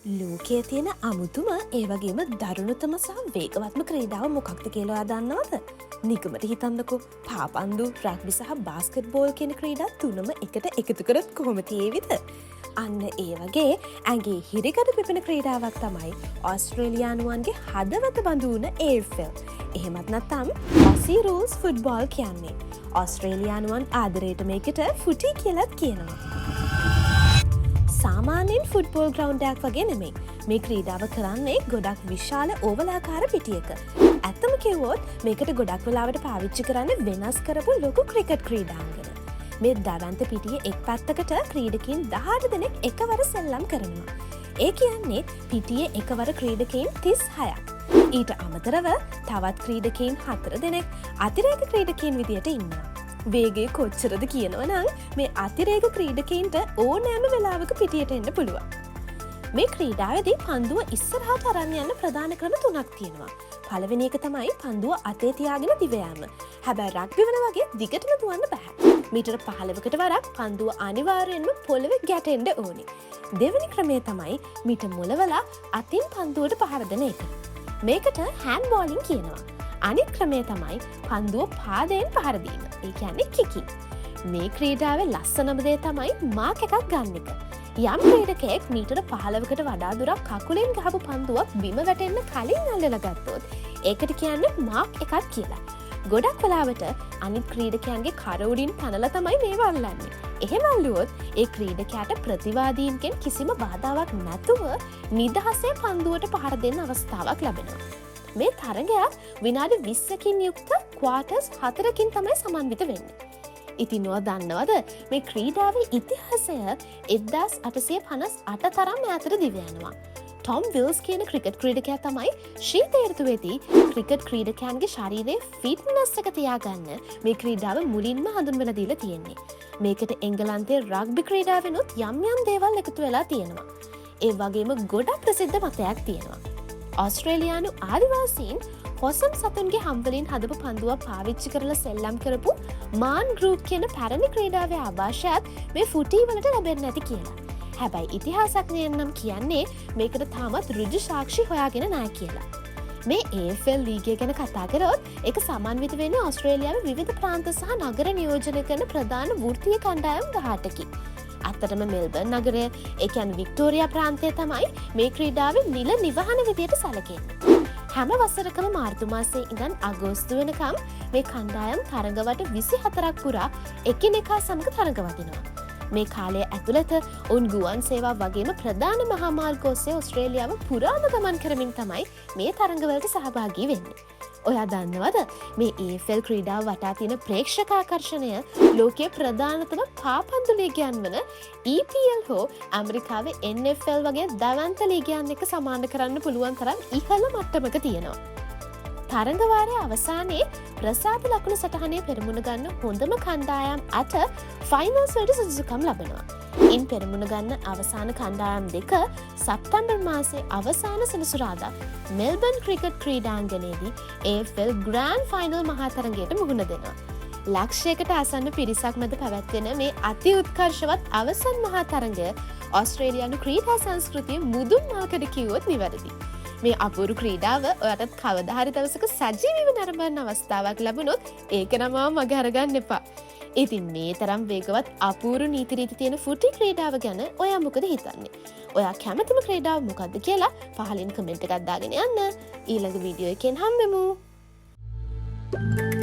ලෝකයේ තියෙන අමුතුම, ඒ වගේම දරුණුතම සහ වේගවත්ම ක්‍රීඩාව මොකක්ද කියලා ඔයා දන්නවද? නිකමට හිතන්නකෝ, පාපන්දු, රග්බි සහ බාස්කට් බෝල් කියන ක්‍රීඩා තුනම එකට එකතු කරොත් කොහොම තියේවිද? අන්න ඒ වගේ ඇඟේ හිරිගඩු පිපෙන ක්‍රීඩාවක් තමයි ඔස්ට්‍රේලියානුවන්ගේ හදවත බඳු වුණ AFL. එහෙමත් නැත්නම් ඔසී රූල්ස් ෆුට්බෝල් කියන්නේ. ඔස්ට්‍රේලියානුවන් ආදරයට මේකට ෆුටි කියලත් කියනවා. සාමාන්‍යයෙන් ෆුට්බෝල් ග්‍රවුන්ඩ් එකක් වගේ නෙමෙයි. මේ ක්‍රීඩාව කරන්නේ ගොඩක් විශාල ඕවලාකාර පිටියක. ඇත්තම කිව්වොත් මේකට ගොඩක් වෙලාවට පාවිච්චි කරන්නේ වෙනස් කරපු ලොකු ක්‍රිකට් ක්‍රීඩාංගන. මේ දැවැන්ත පිටියේ එක් පැත්තකට ක්‍රීඩකයින් 18 දෙනෙක් එකවර සෙල්ලම් කරනවා. ඒ කියන්නේ පිටියේ එකවර ක්‍රීඩකයින් 36ක්. ඊට අමතරව තවත් ක්‍රීඩකයින් හතර දෙනෙක් අතිරේක ක්‍රීඩකයින් විදියට ඉන්නවා. වේගය කොච්චරද කියනවා නම්, මේ අතිරේක ක්‍රීඩකයින්ට ඕනෑම වෙලාවක පිටියට එන්න පුළුවන්. මේ ක්‍රීඩාවේදී පන්දුව ඉස්සරහට අරන් යන්න ප්‍රධාන ක්‍රම තුනක් තියෙනවා. පළවෙනි එක තමයි පන්දුව අතේ තියාගෙන දිව යාම. හැබැයි රග්බි වල වගේ දිගටම දුවන්න බෑ. මීටර 15කට වරක් පන්දුව අනිවාර්යෙන්ම පොළවේ ගැටෙන්න ඕනේ. දෙවෙනි ක්‍රමය තමයි මිට මොලවලා අතින් පන්දුවට පහර දෙන එක. මේකට හෑන්ඩ් බෝලින් කියනවා. අනිත් ක්‍රමය තමයි පන්දුව පාදයෙන් පහර දීම. ඒ කියන්නේ කිකින්. මේ ක්‍රීඩාවේ ලස්සනම දේ තමයි මාක් එකක් ගන්න එක. යම් ක්‍රීඩකයෙක් මීටර 15කට වඩා දුරක් කකුලෙන් ගහපු පන්දුවක් බිම වැටෙන්න කලින් අල්ලලා ගත්තොත් ඒකට කියන්නේ මාක් එකක් කියලා. ගොඩක් වෙලාවට අනිත් ක්‍රීඩකයන්ගේ කර උඩින් පැනලා තමයි මේව අල්ලන්නේ. එහෙම ඇල්ලුවොත් ඒ ක්‍රීඩකයාට ප්‍රතිවාදීන්ගෙන් කිසිම බාධාවක් නැතුව නිදහසේ පන්දුවට පහර දෙන්න අවස්ථාවක් ලැබෙනවා. මේ තරගයක් විනාඩි 20කින් යුක්ත ක්වාටර්ස් හතරකින් තමයි සමන්විත වෙන්නේ. ඉතින් ඔයා දන්නවද, මේ ක්‍රීඩාවේ ඉතිහාසය 1858 තරම් ඈතට දිව යනවා. ටොම් විල්ස් කියන ක්‍රිකට් ක්‍රීඩකයා තමයි ශීත ඍතුවේදී ක්‍රිකට් ක්‍රීඩකයන්ගේ ශරීරයේ ෆිට්නස් එක තියාගන්න මේ ක්‍රීඩාව මුලින්ම හඳුන්වලා දීලා තියෙන්නේ. මේකට එංගලන්තයේ රග්බි ක්‍රීඩාවෙනුත් යම් යම් දේවල් එකතු වෙලා තියෙනවා. ඒ වගේම ගොඩක් ප්‍රසිද්ධ මතයක් තියෙනවා. ඔස්ට්‍රේලියානු ආදිවාසීන් පොසම් සතුන්ගේ හම්වලින් හදපු පන්දුවක් පාවිච්චි කරලා සෙල්ලම් කරපු මාන් ගෲක් කියන පැරණි ක්‍රීඩාවේ ආభాෂයත් මේ ෆුටි වලට ලැබෙන්න ඇති කියලා. හැබැයි ඉතිහාසඥයන් නම් කියන්නේ මේකට තාමත් ඍජු සාක්ෂි හොයාගෙන නෑ කියලා. මේ AFL ලීගය ගැන කතා කරොත්, ඒක සමන්විත වෙන්නේ ඔස්ට්‍රේලියාවේ විවිධ ප්‍රාන්ත සහ නගර නියෝජනය කරන ප්‍රධාන වෘත්තීය කණ්ඩායම් 18කින්. ඇත්තටම මෙල්බර්න් නගරය, ඒ කියන්නේ වික්ටෝරියා ප්‍රාන්තය තමයි මේ ක්‍රීඩාවේ නිල නිවහන විදියට සැලකෙන්නේ. හැම වසරකම මාර්තු මාසයේ ඉඳන් අගෝස්තු වෙනකම් මේ කණ්ඩායම් තරඟවට 24ක් පුරා එකිනෙකා සමග තරඟ වදිනවා. මේ කාලය ඇතුළත ඔවුන් ගුවන් සේවා වගේම ප්‍රධාන මහා මාර්ග ඔස්සේ ඔස්ට්‍රේලියාව පුරාම ගමන් කරමින් තමයි මේ තරඟවලට සහභාගී වෙන්නේ. ඔයා දන්නවද, මේ AFL ක්‍රීඩාව වටා තියෙන ප්‍රේක්ෂක ආකර්ෂණය ලෝකයේ ප්‍රධානතම පාපන්දු ලීගයන් වන EPL හෝ ඇමරිකාවේ NFL වගේ දැවැන්ත ලීගයන් එක්ක සමාන කරන්න පුළුවන් තරම් ඉහළ මට්ටමක තියෙනවා? තරඟවාරය අවසානයේ ප්‍රසාද ලකුණු සටහනේ පෙරමුණ ගන්න හොඳම කණ්ඩායම් 8 ෆයිනල්ස් වලට සුදුසුකම් ලබනවා. ඉන් පෙරමුණ ගන්න අවසාන කණ්ඩායම් 2 සැප්තැම්බර් මාසේ අවසාන සෙනසුරාදා මෙල්බර්න් ක්‍රිකට් ක්‍රීඩාංගණයේදී AFL grand final මහා තරගයට මුහුණ දෙනවා. ලක්ෂයකට ආසන්න පිරිසක් මැද පැවැත්වෙන මේ අති උත්කර්ෂවත් අවසන් මහා තරගය ඔස්ට්‍රේලියානු ක්‍රීඩා සංස්කෘතිය මුදුන් මල්කඩ කිව්වොත් නිවැරදි. මේ අපූරු ක්‍රීඩාව ඔයාටත් කවදා හරි දවසක සජීවීව නරඹන්න අවස්ථාවක් ලැබුණොත් ඒක නම් මග අරගන්න එපා. ඉතින් මේ තරම් වේගවත් අපූරු නීති රීති තියෙන ෆුටි ක්‍රීඩාව ගැන ඔයා මොකද හිතන්නේ? ඔයා කැමතිම ක්‍රීඩාව මොකක්ද කියලා පහලින් කමෙන්ට් එකක් දාගෙන යන්න. ඊළඟ වීඩියෝ එකෙන් හම්බෙමු. Thank you.